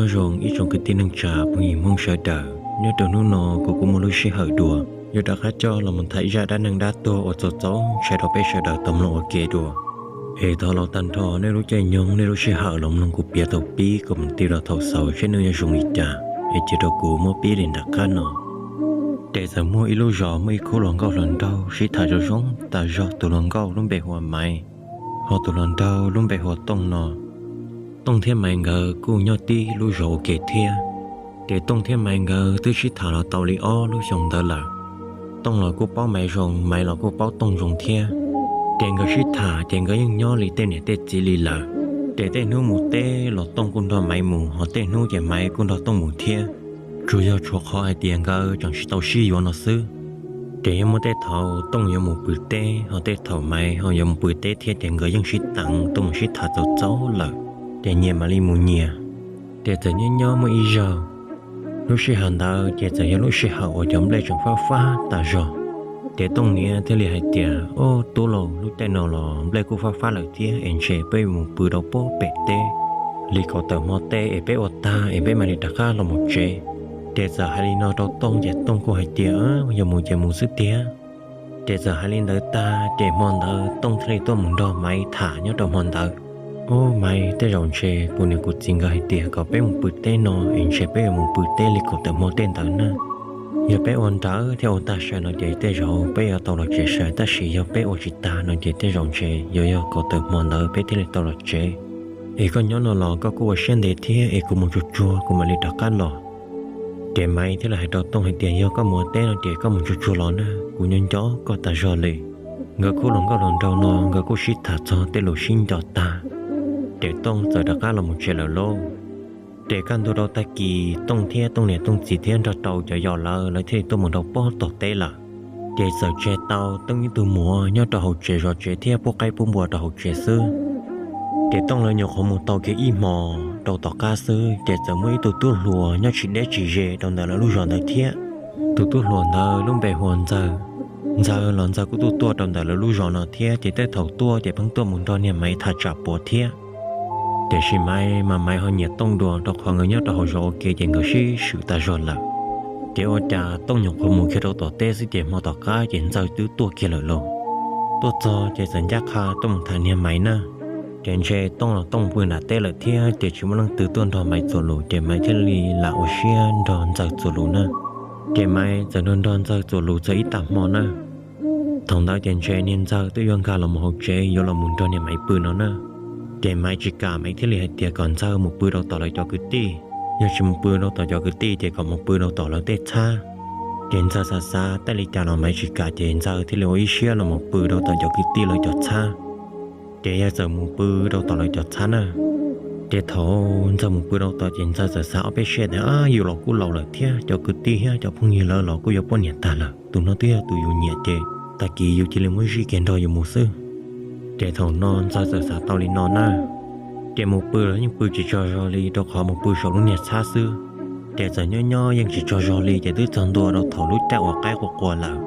Nyob zoo ib tsoom kwv tij neej tsa phooj ywg Hmoob sawv daws, nyob rau hnub no kuv kuj muaj lub sij hawm dua yuav rov qab coj los mus tham ib zaj dab neeg dab tuag uas txaus txaus ntshai rau peb sawv daws tau mloog ua ke dua. Es thov los tag nrho nej lub caij nyoog nej lub sij hawm los mloog kuv piav thaum pib kom mus txog rau thaum xaus seb nws yuav zoo li cas, es cia rau kuv muab pib li nram qab no. Ces txawm muaj ib lub zos muaj ib khub hluas nkauj hluas nraug sib tham zoo zoo tas zog, tus hluas nkauj lub npe hu ua Maiv, ho tus hluas nraug lub npe hu ua Tooj no. Tooj thiab Maiv nkawd kuj nyob tib lub zos ua ke thiab. Ces Tooj thiab Maiv nkawd twb sib tham los tau li ob lub xyoo ntawd lawm. Tooj los kuj paub Maiv zoo, Maiv los kuj paub Tooj zoo thiab. Ces nkawd sib tham ces nkawd yeej nyob li tej niam tej txiv li lawm. Ces tej hnub mus teb los Tooj kuj nrog Maiv mus, ho tej hnub ces Maiv kuj nrog Tooj mus thiab. Tsuas yog tshuav qhov hais tias nkawd tseem tsis tau sib yuav no xwb. Ces yeej muaj tej thaum Tooj yuav mus pw teb, ho tej thaum Maiv ho yuav mus pw teb thiab, ces nkawd yeej sib teev tuaj mus sib tham txaus txaus lawm, ces nyias mam li mus nyias. Ces txawm nyob nyob muaj ib zaug, lub sij hawm ntawd ces txawm yog lub sij hawm uas cov nplej tseem fab fab tas zog. Ces Tooj niam thiaj li hais tias, Ub, tub lauj, lub caij no los nplej kuj fab fab lawm thiab, es ntshe peb yuav mus pw rau pem teb li kaum tawm hmo tej es peb ua tag es peb mam li rov qab los mus tsev. Ces txawm hais li no rau Tooj ces Tooj kuj hais tias, Yog mus ces mus xwb tiag. Ces txawm hais li ntawd tag ces hmo ntawd Tooj thiaj li tuaj mus nrog Maiv tham nyob rau hmo ntawd. Ub, Maiv, tej zaum ntshe kuv niam kuv txiv nkawd hais tias kom peb mus pw teb no es ntshe peb yuav mus pw teb li kaum tawm hmo tej ntawd na. Yog peb ua nrawm thiab ua tag sai no ces tej zaum peb yuav tau los tsev sai, tab sis yog peb ua tsis tag no ces tej zaum ntshe yuav yog kaum tawm hmo ntawd peb thiaj li tau los tsev. Es koj nyob no los koj kuj ua siab ntev thiab, es kuv mus tsuag tsuag kuv mam li rov qab los. Ces Maiv thiaj li hais rau Tooj hais tias, Yog koj mus ua teb no ces koj mus tsuag tsuag los na, kuv nyob nco koj tas zog li. Nkawd khub hluas nkauj hluas nraug no nkawd kuj sib tham txog tej lus sib nco tag, ces Tooj txawm rov qab los mus tsev lawm lauj. Ces kaj ntug rau tag kis Tooj thiab Tooj niam Tooj txiv thiab nrog rau cov yau lawv, lawv thiaj li tuaj mus rau pob tog teb lawm. Ces txawm tseg tau Tooj ib tug muam nyob rau hauv tsev zov tsev thiab pub qaib pub npua rau hauv tsev xwb. Ces Tooj lawv nyuam qhuav mus tau kiag ib hmos rau tom qab xwb, ces txawm muaj ib tug tub hluas nyob tsis deb tsis ze rau ntawm lawv lub zos ntawd thiab. Tus tub hluas ntawd lub npe hu ua Ntxawg. Ntxawg los Ntxawg kuj tuaj tuaj rau ntawm lawv lub zos no thiab, ces tej thaum tuaj ces pheej tuaj mus nrog niag Maiv tham tsam puav thiab. Tiam sis Maiv mas Maiv ho nyiam Tooj dua rau qhov nkawd nyob rau hauv zos ua ke ces nkawd sib swm tas zog lawm. Ces ua cas Tooj nyuam qhuav mus kiag rau tom teb xwb ces hmo tom qab ces Ntxawg twb tuaj kiag lawm lauj. Tuaj txog ces txawm ncaj qha tuaj mus tham niag Maiv na. Ces ntshe Tooj los Tooj pw nram teb lawm thiab, ces tsis muaj leej twg tuaj nrog Maiv txuas lus, ces Maiv thiaj li lam ua siab nrog Ntxawg txuas lus na. Ces Maiv txawm nrog nrog Ntxawg txuas lus txog ib tag hmo na. Thaum ntawd ces ntshe niag Ntxawg twb yuav nkag los mus hauv tsev yuav los mus nrog niag Maiv pw no na. Ces Maiv tsis kam, Maiv thiaj li hais tias kom Ntxawg mus pw rau tom lawv cov kwv tij, yog tsis mus pw rau tom cov kwv tij ces kom mus pw rau tom lawv tej txhab. Ces Ntxawg xav xav tau li cas los Maiv tsis kam, ces Ntxawg thiaj li ua ib siab los mus pw rau tom cov kwv tij lawv cov txhab. Ces yawg txawm mus pw rau tom lawv cov txhab na. Ces thaum Ntxawg mus pw rau tom ces Ntxawg txawm xav ob peb siab tias, Ab, yus los kuj laus lawm thiab, cov kwv tij thiab cov phooj ywg lawv los kuj yuav poj niam tag lawm, tus no twb yog tus yus nyiam, ces tag kis yus cia li muab zij kiag nrog yus mus xwb. Ces thaum no Ntxawg txawm xav tau li no na. Ces mus pw los yeej pw tsis tsaug zog li, rau qhov mus pw saum lub niag txhab xwb. Ces txawm nyob nyob yeej tsis tsaug zog li, ces twb txog ntua rau thaum lub caij uas qaib qua qua lawm.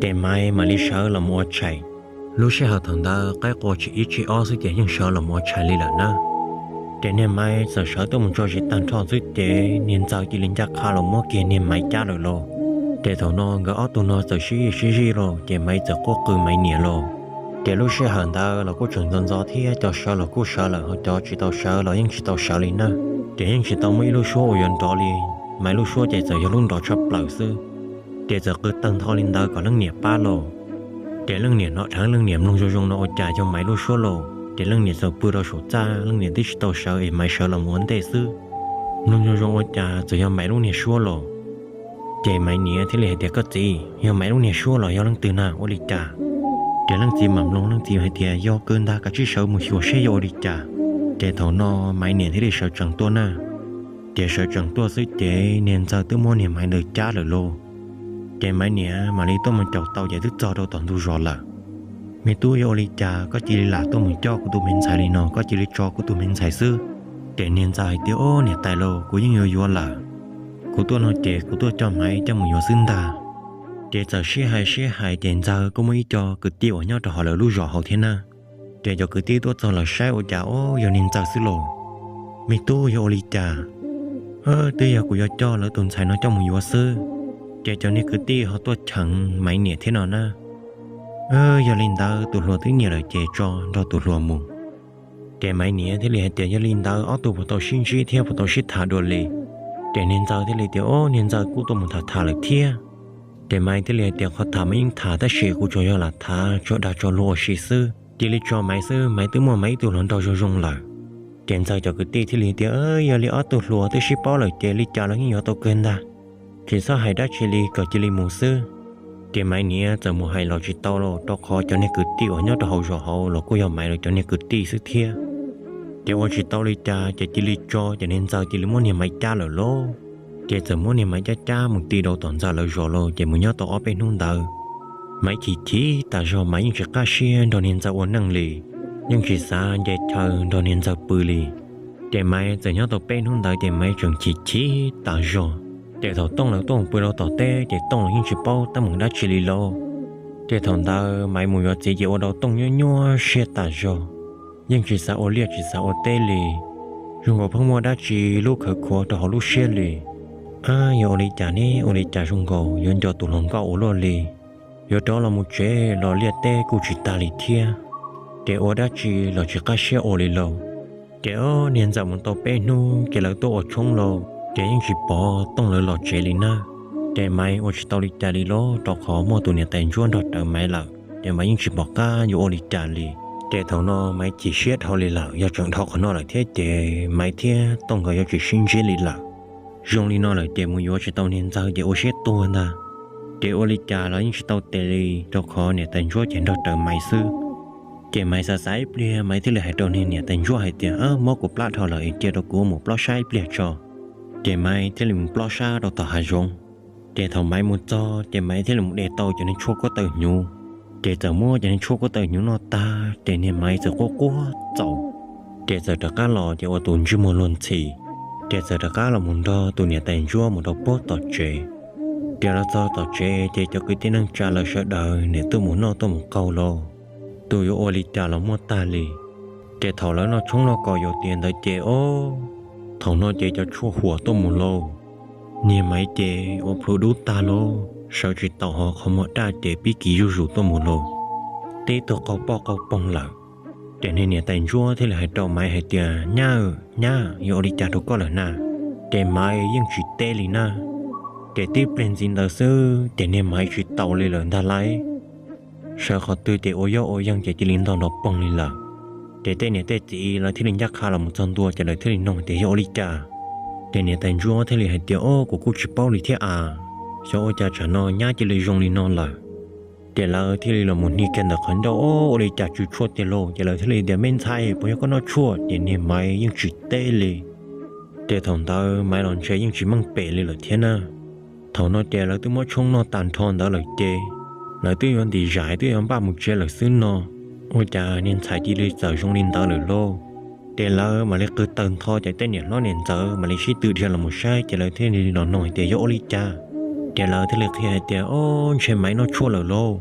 Ces Maiv mam li sawv los mus ua tshais. Lub sij hawm thaum ntawd qaib qua tsib ib tsib ob xwb ces yeej sawv los mus ua tshais li lawm na. Ces niag Maiv txawm sawv tuaj mus tso zis tag nrho xwb ces niag Ntxawg cia li ncaj qha los muab kiag niag Maiv cab lawm lauj. Ces thaum no nkawd ob tug no txawm sib zij sib zij lauj, ces Maiv txawm quaj qw Maiv niam lauj. Ces lub sij hawm ntawd los kuj tseem ntxov ntxov thiab, cov sawv los kuj sawv lawm, ho cov tsis tau sawv los yeej tsis tau sawv li na. Ces yeej tsis tau muaj ib lub suab uas yuav nrov li. Maiv lub suab ces txawm yog lub nrov tshaj plaws xwb. Ces txawm qw tawg ntho li ntawd kom leej niam pab lauj. Ces leej niam hnov dheev, leej niam mloog zoo zoo no ua cas yog Maiv lub suab lauj. Ces leej niam txawm pw rau saum txaj, leej niam twb tsis tau sawv es Maiv sawv los mus ua ntej xwb. Mloog zoo zoo ua cas txawm yog Maiv lub niag suab lauj. Ces Maiv niam thiaj li hais tias, Koj txiv, yog Maiv lub niag suab los yog leej twg na, ua li cas? Ces leej txiv mam mloog, leej txiv hais tias, Yog kawg ntag, kav tsij sawv mus xyuas seb yog ua li cas. Ces thaum no Maiv niam thiaj li sawv tsees tuaj na. Ces sawv tsees tuaj xwb ces niag Ntxawg twb muab niag Maiv ntawd cab lawm lauj. Ces Maiv niam mam li tuaj mus caum tau ces twb txog rau tom ntug zos lawm. Me tub, yog ua li cas koj cia li lam tuaj mus coj kuv tus me ntxhais li no, koj cia li tso kuv tus me ntxhais xwb? Ces niag Ntxawg hais tias, Ob, niam tais lauj, kuv yeej yuav yuav lawm. Kuv tuaj no ces kuv tuaj coj Maiv coj mus yuav xwb ntag. Ces txawm sib hais sib hais ces Ntxawg kuj muaj ib co kwv tij uas nyob rau hauv lawv lub zos hauv thiab na. Ces cov kwv tij tuaj txog lawv saib ua cas, ob, yog niag Ntxawg xwb lauj. Me tub, yog ua li cas? Twb yog kuv yuav coj lawv tus ntxhais no coj mus yuav xwb. Ces cov niag kwv tij ho tuaj cheem Maiv niam thiab no na. Yog li ntawd tus hluas twb nyiam lawm ces tso nrog tus hluas mus. Ces Maiv niam thiaj li hais tias yog li ntawd ob tug puas tau sib ntsib thiab puas tau sib tham dua li? Ces niag ntxawg thiaj li tias o, niag ntxawg kuj tuaj mus tham tham lawm thiab. Ces Maiv thiaj li hais tias qhov tham mas yeej tham tab sis kuv tsuas yog lam tham tso dag tso luag ua si xwb, cia li tso Maiv xwb, Maiv twb muaj Maiv ib tug hluas nraug zoo zoo lawm. Ces ntxawg cov kwv tij thiaj li tias yog li ob tug hluas twb sib paub lawm ces li cas los yeej yuav tau kawg ntag. Tsis txhob hais dab tsi li, kom cia li mus xwb. Ces Maiv niam txawm mus hais los tsis tau los rau qhov cov niag kwv tij uas nyob rau hauv zos hauv los kuj yog Maiv lawv cov niag kwv tij xwb thiab. Ces ua tsis tau li cas ces cia li tso, ces niag ntxawg cia li muab niag Maiv cab lawm lauj. Ces txawm muab niag Maiv cab cab mus ti rau tom ntxawg lawv zos lauj, ces mus nyob tau ob peb hnub ntawd, Maiv chim chim tas zog, Maiv yeej tsis qab siab nrog niag ntxawg ua neej li, yeej tsis xav nce chaw nrog niag ntxawg pw li. Ces Maiv txawm nyob tau peb hnub ntawd ces Maiv tseem chim chim tas zog. Ces thaum Tooj lawv tuaj mus pw rau tom teb ces Tooj los yeej tsis paub teeb meem dab tsi li lauj. Ces thaum ntawd Maiv mus yuav txiv ces ua rau Tooj nyuaj nyuaj siab tas zog, yeej tsis xav ua liaj tsis xav ua teb li. Zoo nkaus pheej muaj dab tsi lub khawv khuav rau hauv lub siab li. Ab, yuav ua li cas ne, ua li cas zoo nkaus yuav nco tus hluas nkauj ua luaj li. Yuav rov los mus tsev los liaj teb kuj tsis tag li thiab. Ces ua dab tsi los tsis qab siab ua li lauj. Ces ob niag ntxawm mus tau peb hnub ces lawv tuaj ua tshoob lauj, ces yeej tsis pom Tooj lawv los tsev li na. Ces Maiv ua tsis tau li cas li lauj, rau qhov muaj tus niam tais ntsuab nrog rawv Maiv lawm, ces Maiv yeej tsis pom qab yuav ua li cas li. Ces thaum no Maiv chim siab dhau li lawm, yog tseem dhau qhov no lawm thiab ces Maiv thiab Tooj nkawd yuav tsis sib ntsib li lawm. Zoo li no lawm ces mus yuav tsis tau niag ntxawg ces ua siab tuag ntag. Ces ua li cas los yeej tsis tau tes li, rau qhov niam tais ntsuab ces nrog rawv Maiv xwb. Ces Maiv xav xav ib pliag, Maiv thiaj li hais rau niag niam tais ntsuab hais tias, Mob kuv plab dhau lawm es cia rau kuv mus plob sab ib pliag tso. Ces Maiv thiaj li mus plob sab rau tom hav zoov. Ces thaum Maiv mus txog ces Maiv thiaj li mus de tau cov niag tshuaj kuab taw hnyuv. Ces txawm muab cov niag tshuaj kuab taw hnyuv noj tag ces niag Maiv txawm quaj quaj txaus. Ces txawm rov qab los ces ua tus ntsej muag luag ntxhi. Ces txawm rov qab los mus nrog tus niam tais ntsuab mus rau puag tom tsev. Ces los txog tom tsev ces cov kwv tij neej tsa lawv sawv daws niam tuaj mus noj tuaj mus qaug lauj, tus yuav ua li cas los muaj tag li. Ces thaum lawv noj tshoob noj kos yuav tiav ntawd ces ob, thaum no ces cov tshuaj huam tuaj mus lauj. Niag Maiv ces ua plhu dub tag lauj, sawv tsis taus ho qhov muag daj ces pib kiv zuj zus tuaj mus lauj. Tib tug qaug poj qaug poog lawm. Ces niag niam tais ntsuab thiaj li hais rau Maiv hais tias, Nyab, nyab, yuav ua li cas rau koj lawm na? Ces Maiv yeej tsis teb li na. Ces tib pliag ntxiv ntawd xwb ces niag Maiv tsis taus li lawm ntag lauj. Sawv qhov twg ces ua yoj ua yeeg ces cia li ntog nrov poog li lawm. Ces tej niam tej txiv lawv thiaj li ncaj qha los mus txog ntua ces lawv thiaj li nug tias yog ua li cas. Ces niam tais ntsuab thiaj li hais tias, Ob, kuv kuj tsis paub li thiab as, xyov ua cas tsam no nyab cia li zoo li no lawm. Ces lawv thiaj li los mus hnia kiag ntawm qhov ncauj, Ob, ua li cas tsw tshuaj tiag lauj? Ces lawv thiaj li tias, Me ntxhais, puas yog koj noj tshuaj? Ces niag Maiv yeej tsis teb li. Ces thaum ntawd Maiv los ntshe yeej tsis meej pem li lawm thiab na. Thaum no ces lawv twb muab tshoob noj tag nrho ntawd lawm ces lawv twb yuav ntim zais twb yuav npaj mus tsev lawm xwb no, ua cas niag ntxhais cia li txawm zoo li ntawd lawm lauj? Ces lawv mam li qw tawg ntho ces tej niam hlob niam ntxawm mam li sib tw dhia los mus saib ces lawv thiaj li los nug hais tias yog ua li cas. Ces lawv thiaj li qhia hais tias, Ob, ntshe Maiv noj tshuaj lawm lauj.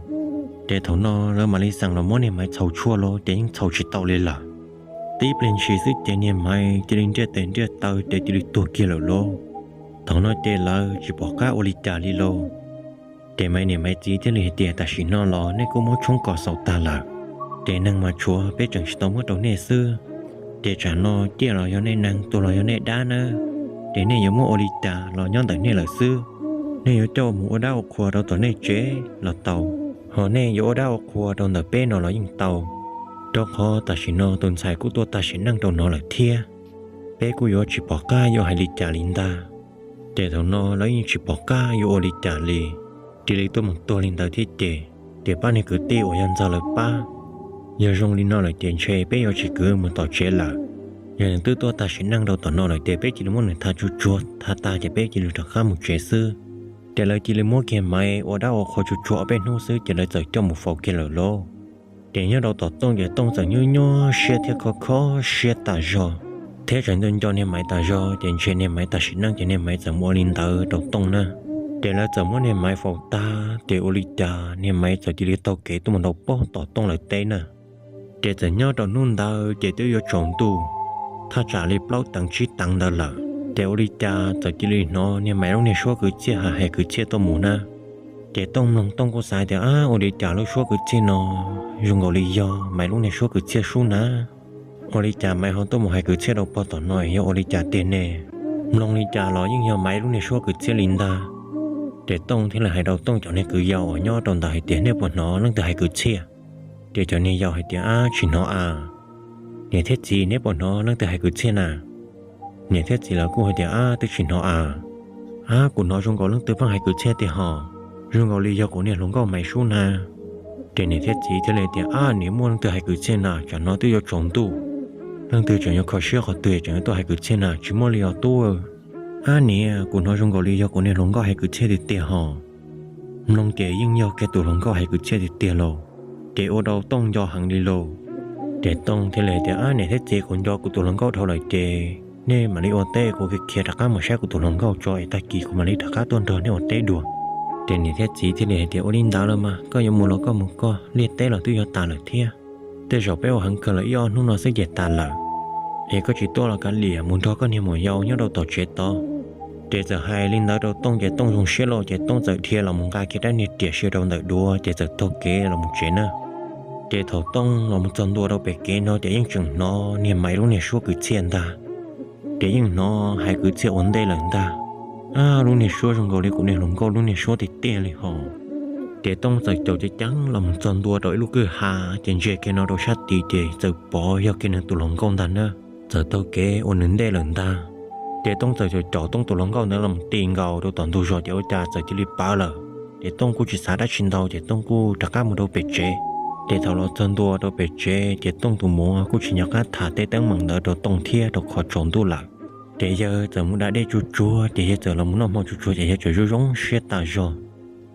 Ces thaum no lawv mam li xeem los muab niag Maiv txhaus tshuaj lauj ces yeej txhaus tsis tau li lawm. Tib pliag ntshis xwb ces niag Maiv cia li nriaj tes nriaj taw ces cia li tuag kiag lawm lauj. Thaum no ces lawv tsis pom qab ua li cas li lauj. Ces Maiv niam Maiv txiv thiaj li hais tias, Tam sim no los nej kuj muab tshoob kos xaus tag lawm, ces neeg mas tshuav peb tseem tsis tau muab rau nej xwb. Ces tsam no ciaj los yog nej neeg, tuag los yog nej dab nawb. Ces nej yuav muab ua li cas los nyob ntawm nej lawm xwb. Nej yuav coj mus ua dab ua qhua rau tom nej tsev los tau, ho nej yuav ua dab ua qhua rau ntawm peb no los yeej tau, rau qhov tam sim no tus ntxhais kuj tuaj tag sim neej rau no lawm thiab. Peb kuj yuav tsis pom qab yuav hais li cas li ntag. Ces thaum no lawv yeej tsis pom qab yuav ua li cas li, cia li tuaj mus tuag li ntawd thiab ces, ces pab niag kwv tij uas yog ntxawg lawv pab, yog zoo li no lawm ces ntshe peb yuav tsis kwv mus tom tsev lawm. Yog nws twb tuaj tag sim neej rau tom no lawm ces peb cia li muab nws tha tsuag tsuag tha tag ces peb cia li rov qab mus tsev xwb. Ces lawv cia li muab kiag Maiv ua dab ua qhua tsuag tsuag ob peb hnub xwb ces lawv txawm coj mus faus kiag lawm lauj. Ces nyob rau tom Tooj ces Tooj txawm nyuaj nyuaj siab thiab kho kho siab tas zog, thiab tseem nco nco niag Maiv tas zog ces ntshe niag Maiv tag sim neej ces niag Maiv txawm mus ua li ntawd rau Tooj na. Ces lawv txawm muab niag Maiv faus tag ces ua li cas niag Maiv txawm cia li taug kev tuaj mus rau puag tom Tooj lawv teb na. Ces txawm nyob rau hnub ntawd ces twb yuav tsaus ntuj, thaj tsam li plaub teev tsib teev ntawd lawm. Ces ua li cas txawm cia li hnov niag Maiv lub niag suab kwv txhiaj hais hais kwv txhiaj tuaj mus na. Ces Tooj mloog Tooj kuj xav tias, ab, ua li cas lub suab kwv txhiaj no zoo nkaus li yog Maiv lub niag suab kwv txhiaj sub na? Ua li cas Maiv ho tuaj mus hais kwv txhiaj rau pog tom no, yog ua li cas tiag ne? Mloog li cas los yeej yog Maiv lub niag suab kwv txhiaj li ntag. Ces Tooj thiaj li hais rau Tooj cov niag kwv yau uas nyob rau ntawd hais tias, nej puas hnov leej twg hais kwv txhiaj? Ces cov niag yau hais tias, ab, tsis hnov a. Niam thiab txiv, neb puas hnov leej twg hais kwv txhiaj na? Niam thiab txiv lawv kuj hais tias, ab, twb tsis hnov a. Ab, kuv hnov zoo nkaus leej twg pheej hais kwv txhiaj tiag hos, zoo nkaus li yog kuv niag hluas nkauj Maiv sub na. Ces niam thiab txiv thiaj li tias, ab, niam, muaj leej twg hais kwv txhiaj na? Tsam no twb yuav tsaus ntuj, leej twg tseem yuav kho siab qhov twg tseem yuav tuaj hais kwv txhiaj na, tsis muaj li os tub. Ab niam, kuv hnov zoo nkaus li yog kuv niag hluas nkauj hais kwv txhiaj tiag tiag hos. Mloog ces yeej yog kiag tus hluas nkauj hais kwv txhiaj tiag tiag lauj. Ces ua rau Tooj nco heev li lauj. Ces Tooj thiaj li tias, ab, niam thiab txiv, kuv nco kuv tus hluas nkauj dhau lawm ces nej mam li ua teb, kuv khiav rov qab mus saib kuv tus hluas nkauj tso es tag kis kuv mam li rov qab tuaj nrog nej ua teb dua. Ces niam thiab txiv thiaj li hais tias, ua li ntawd los mas koj yuav mus los koj mus koj, liaj teb los twb yuav tas lawm thiab. Tej zaum peb ua heev kawg los ib ob hnub no xwb ces tas lawm. Es koj tsis tuaj los kav liam, mus nrog koj niag muam yau nyob rau tom tsev tod. Ces txawm hais li ntawd rau Tooj ces Tooj zoo siab lauj, ces Tooj txawm dhia los mus nqa kiag rab niag riam sia rau ntawm duav ces txawm taug kev los mus tsev na. Ces thaum Tooj los mus txog ntua rau pem kev no ces yeej tseem hnov niag Maiv lub niag suab kwv txhiaj ntag. Ces yeej hnov hais kwv txhiaj ua ntej lawm ntag. Ab, lub niag suab zoo nkaus li kuv niag hluas nkauj lub niag suab tiag tiag li hos. Ces Tooj txawm caum ceev ceev los mus txog ntua rau ib lub kwj ha, ces ntsia kiag no rau sab tid ces txawm pom yog kiag nws tus hluas nkauj ntag na. Txawm taug kev ua nws ntej lawm ntag. Ces Tooj txawm caum caum Tooj tus hluas nkauj ntawd los mus ti nkaus rau tom ntug zos ces ua cas txawm cia li pawv lawm. Ces Tooj kuj tsis xav dab tsi ntau ces Tooj kuj rov qab mus rau pem tsev. Ces thaum los txog ntua rau pem tsev ces Tooj tus muam kuj tsis nco qab tham tej teeb meem ntawd rau Tooj thiab rau qhov tsaus ntuj lawm. Ces yawg txawm mus da dej tsuag tsuag ces yawg txawm los mus noj hmo tsuag tsuag ces yawg txawm zoo zoo siab tas zog.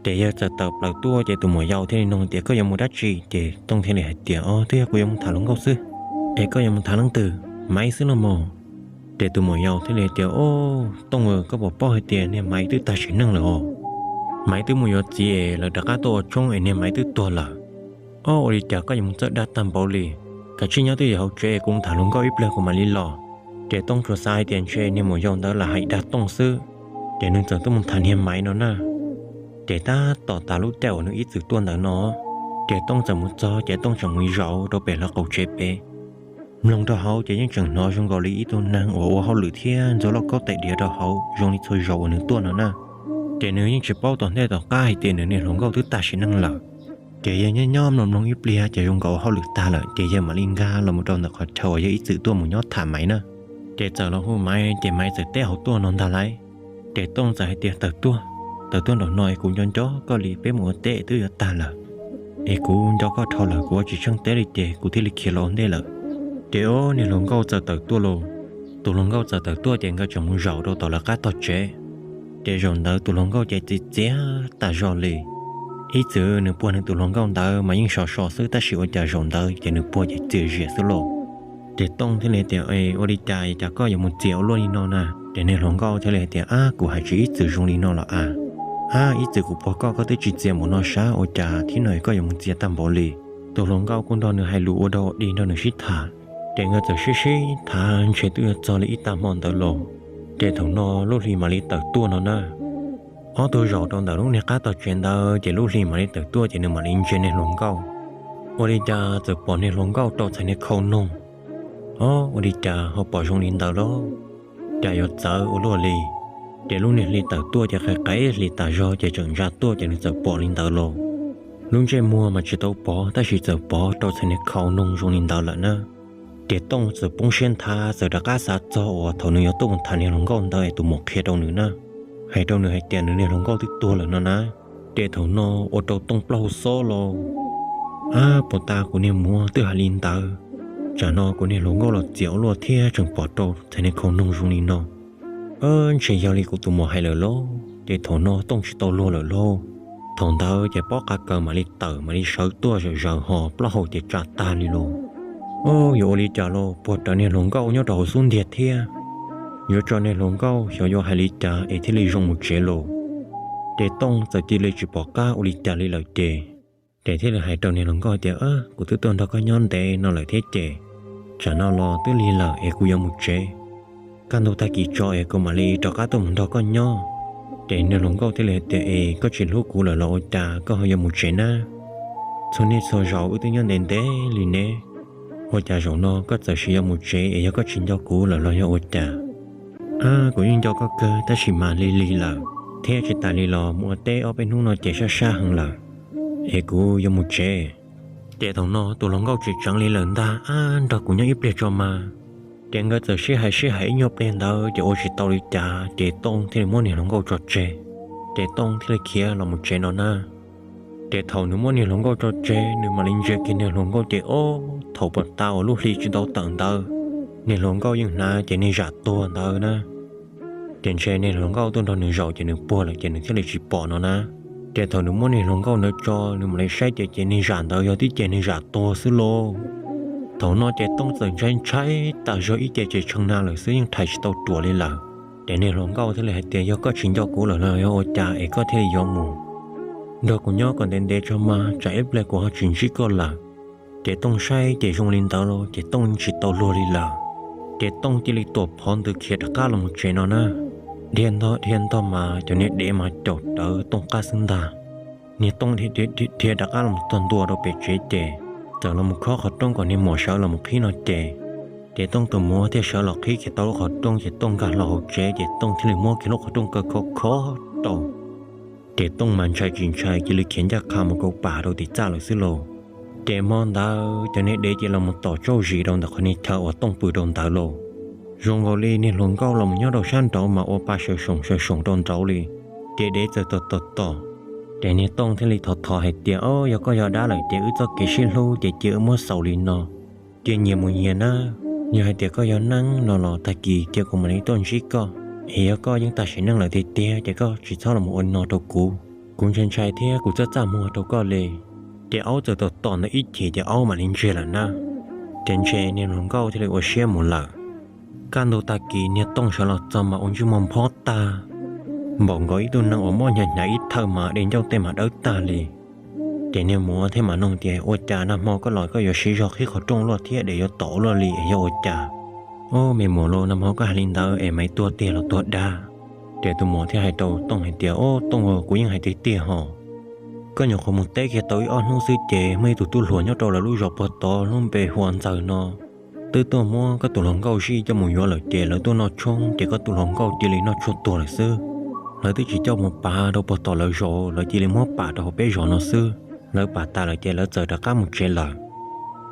Ces yawg txawm tawm plaws tuaj ces tus muam yau thiaj li nug tias, koj yuav mus dab tsi? Ces Tooj thiaj li hais tias, o, twb yog kuv yuav mus tham hluas nkauj xwb. Es koj yuav mus tham leej twg, Maiv xwb los mas? Ces tus muam yau thiaj li tias, o, Tooj, koj puas paub hais tias niag Maiv twb tag sim neej lawm os. Maiv twb mus yuav txiv es lawv rov qab tuaj ua tshoob es niag Maiv twb tuag lawm. O, ua li cas koj yuav mus txawj dag tag npaum li? Kav tsij nyob twj ywm hauv tsev, kuv mus tham hluas nkauj ib pliag kuv mam li los. Ces Tooj tsuas xav hais tias ntshe niag muam yau ntawd lam hais dag Tooj xwb, ces nws txawm tuaj mus tham niag Maiv no na. Ces tab tom tas lub caij uas nws ib txwm tuaj ntawd no, ces Tooj txawm mus txog ces Tooj tseem mus zaum rau pem lawv qaum tsev pem. Mloog rau hauv ces yeej tseem hnov zoo nkaus li ib tug neeg uas ua hauj lwm thiab ntxuav lauj kaub tais diav rau hauv zoo li txhua zaus uas nws tuaj no na. Ces nws yeej tsis paub tom ntej tom qab hais tias nws niag hluas nkauj twb tag sim neej lawm. Ces yawg nyob nyob mloog mloog ib pliag ces zoo nkaus ua hauj lwm tag lawm ces yawg mam li nkag los mus rau ntawm qhov chaw uas yawg ib txwm tuaj mus nyob tham Maiv na. Ces txawm los hu Maiv ces Maiv txawm teb hauv tuaj no ntag lauj. Ces Tooj txawm hais tias, tawm tuaj, tawm tuaj nraum no es kuv nco nco koj li, peb mus ua teb twb yuav tag lawm, es kuv nco koj dhau lawm kuv ua tsis tsheej teb li ces kuv thiaj li khiav los ua ntej lawm. Ces o, niag hluas nkauj txawm tawm tuaj lauj. Tus hluas nkauj txawm tawm tuaj ces nkawd tseem mus zaum rau tom lawv qab tog tsev. Ces zaum ntawd tus hluas nkauj ces txias txias tas zog li. Ib txwm nws puag nws tus hluas nkauj ntawd mas yeej sov so xwb tab sis ua cas zaum ntawd ces nws puag ces txias zias xwb lauj. Ces Tooj thiaj li tias, ua li cas cas koj yuav mus txias ua luaj li no na? Ces niag hluas nkauj thiaj li tias, ab, kuv hais tsis ib txwm zoo li no los as. Ab, ib txwm kuv puag koj koj twb tsis txias npaum no sab, ua cas thib no koj yuav mus txias tag npaum li? Tus hluas nkauj kuj nrog nws hais lus ua dog ua dig nrog nws sib tham. Ces nkawd txawm sib sib tham ntshe twb yuav txog li ib tag hmo ntawd los. Ces thaum no lub hli mam li tawm tuaj no na. Ob tug zaum rau ntawm lub niag qab tog tsev ntawd ces lub hli mam li tawm tuaj ces nws mam li ntsia niag hluas nkauj. Ua li cas txawm pom niag hluas nkauj rau txhais niag khau noog. O, ua li cas ho pom zoo li ntawd lauj? Cas yuav txawv ua luaj li? Ces lub niag hli tawm tuaj ces qe qe hli tas zog ces tseem ntsa tuaj ces nws txawm pom li ntawd lauj. Lub ntsej muag mas tsis tau pov tab sis txawm pov rau txhais niag khau noog zoo li ntawd lawm na. Ces Tooj txawm poob siab nthav txawm rov qab xav txog uas thaum nws yuav tuaj mus tham niag hluas nkauj ntawd es tus muam qhia rau nws na, hais rau nws hais tias nws niag hluas nkauj twb tuag lawm no na. Ces thaum no ua rau Tooj plaub hau xob lauj. Ab, puas tas kuv niag muam twb hais li ntawd, tsam no kuv niag hluas nkauj los txias ua luaj thiab tseem pom rau txhais niag khau noog zoo li no. Ntshe yog li kuv tus muam hais lawm lauj. Ces thaum no Tooj tsis tau luag lawm lauj. Thaum ntawd ces pob qa kaws mam li tawm mam li sawv tuaj zawm zaws ho plaub hau ces tsa tag li lauj. O, yuav ua li cas lauj, puag rawv niag hluas nkauj nyob rau hauv xub ntiag thiab. Yuav tso niag hluas nkauj xyov yuav hais li cas es thiaj li zoo mus tsev lauj. Ces Tooj txawm cia li tsis pom qab ua li cas li lawm ces, ces thiaj li hais rau niag hluas nkauj tias, kuv twb tuaj nrog koj nyob ntev no lawm thiab ces, tsam no los twb lig lawm es kuv yuav mus tsev. kaj ntug tag kis tso es kuv mam li rov qab tuaj mus nrog koj nyob. Ces niag hluas nkauj thiaj li hais tias, Es koj tsis hlub kuv lawm los ua cas koj ho yuav mus tsev na? Txhua niaj txhua zaus wb twb nyob ntev ntev li ne, ua cas zaum no koj txawm sis yuav mus tsev es yog koj tsis nco kuv lawm los yog ua cas? Ab, kuv yeej nco koj kawg tab sis mas lig lig lawm, thiab tsis tas li los mus ua teb ob peb hnub no ces sab sab heev lawm, es kuv yuav mus tsev. Ces thaum no tus hluas nkauj tseem tseev li lawm ntag, Ab, nrog kuv nyob ib pliag tso mas. Ces nkawd txawm sib hais sib hais ib nyuag pliag ntawd ces ua tsis tau li cas ces Tooj thiaj li muab niag hluas nkauj tso tseg. Ces Tooj thiaj li khiav los mus tsev no na. Ces thaum nws muab niag hluas nkauj tso tseg, nws mam li ntsia kiag niag hluas nkauj ces ob thaum pas tas uas lub hli tsis tau tawm ntawd, niag hluas nkauj yeej hnav ces niag zam tuag ntawd na. Ces ntshe niag hluas nkauj tuaj nrog nws zaum ces nws puag lawm ces nws thiaj li tsis pom no na. Ces thaum nws muab niag hluas nkauj ntawd tso, nws mam li saib ces ces niag zam ntawd yog tib ce niag zam tuag xwb lauj. Thaum no ces Tooj txawm ntshai ntshai tas zog ib ce ces tshee na lawm xwb, yeej rhais tsis tau ruam li lawm. Ces niag hluas nkauj thiaj li hais tias, Yog koj tsis nco kuv lawm los yog ua cas es koj thiaj li yuav mus? Nrog kuv nyob kom ntev ntev tso mas, tsam ib pliag kuv ho tsis ntsib koj lawm. Ces Tooj saib ces zoo li ntawd los ces Tooj yeej tsis tau luag li lawm. Ces Tooj cia li tuam phov ntws khiav rov qab los mus tsev no na. Dhia ntog dhia ntog mas cov niag dev mas caum rawv Tooj qab xwb ntag. Niag Tooj dhia rov qab los txog ntua rau pem tsev ces txawm los mus khob qhov rooj kom niag muam sawv los mus qhib no ces, ces Tooj tus muam thiaj sawv los qhib kiag tau lub qhov rooj ces Tooj nkag los hauv tsev ces Tooj thiaj li muab kiag lub qhov rooj kaw khov khov rau. Ces Tooj mas ntshai tsis ntshai cia li khiav ncaj qha mus kauv pam rau tim txaj lawm xwb lauj. Ces hmo ntawd cov niag dev ces los mus tom tsauj zis rau ntawm qhov niag chaw uas Tooj pw rau ntawd lauj. Zoo nkaus li niag hluas nkauj los mus nyob rau sab nraud mas ua pa sawv soom sawv soom rau nraud li. Ces dev txawm tom tom tom. Ces niag Tooj thiaj li thov thov hais tias, Ob, yog koj yog dab lawm ces wb txoj kev sib hlub ces cia wb muab xaus li no, cia nyias mus nyias na. Yog hais tias koj yog neeb no los tag kis cia kuv mam li tuaj ntsib koj. Es yog koj yeej tag sim neej lawm tiag tiag ces koj tsis txhob los mus ua li no rau kuv. Kuv ntshai ntshai thiab kuv txaj txaj muag rau koj li. Ces aub txawm tom tom ntawd ib chim ces aub mam li ntsiag lawm na. Ces ntshe niag hluas nkauj thiaj li ua siab mus lawm. Kaj ntug tag kis niag Tooj sawv los txog mas ua ntsej muag nphob tag, npaum nkaus ib tug neeg uas mob hnyav hnyav ib thawj mas dej ncauj tej mas dawb tag li. Ces niag muam thiaj mam nug tias, Ua cas nag hmo koj los koj yuav siv zog qhib qhov rooj luaj thiab dev yuav tom luaj li es yog ua cas? Ob, me muam lauj, nag hmo koj hais li ntawd es mas tuag tiag los tuag dag? Ces tus muam thiaj hais rau Tooj hais tias, Ob Tooj, kuv yeej hais tiag tiag hos. Koj nyuam qhuav mus teb kiag tau ib ob hnub xwb ces muaj ib tug tub hluas nyob rau lawv lub zos puag tod lub npe hu ua Ntxawg no, twb tuaj muab koj tus hluas nkauj zij coj mus yuav lawm ces lawv tuaj noj tshoob ces koj tus hluas nkauj cia li noj tshuaj tuag lawm xwb. Lawv twb tsis coj mus pav rau puag tom lawv zos, lawv cia li muab pam rau hauv peb zos no xwb. Lawv pam tas lawm ces lawv txawm rov qab mus tsev lawm.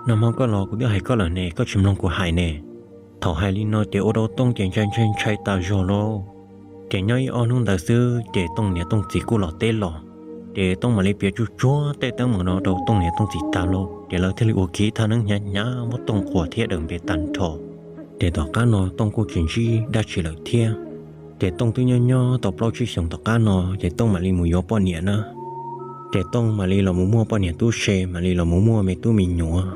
Nag hmo koj los kuv twb hais koj lawm ne, koj tsis mloog kuv hais ne. Thaum hais li no ces ua rau Tooj ces ntshai ntshai ntshai tas zog lauj. Ces nyob ib ob hnub ntawd xwb ces Tooj niam Tooj txiv kuj los teb los. Ces Tooj mam li piav tsuj tsuag tej teeb meem no rau Tooj niam Tooj txiv tag lauj, ces lawv thiaj li ua kiag thaj neeb hnyav hnyav muab Tooj quas thiab daws npe tag nrho. Ces tom qab no Tooj kuj tsis ntsib dab tsi lawm thiab. Ces Tooj twb nyob nyob tau plaub tsib xyoos tom qab no ces Tooj mam li mus yuav poj niam na. Ces Tooj mam li los mus muaj poj niam tub se, mam li los mus muaj me tub me nyuam.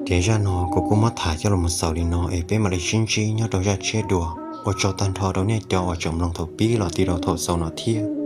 Ces zaj no kuv kuj muab tham coj los xaus li no es peb mam li sib ntsib nyob rau zaj tshiab dua. Ua tsaug tag nrho rau nej cov uas tseem mloog thaum pib los txog rau thaum xaus no thiab.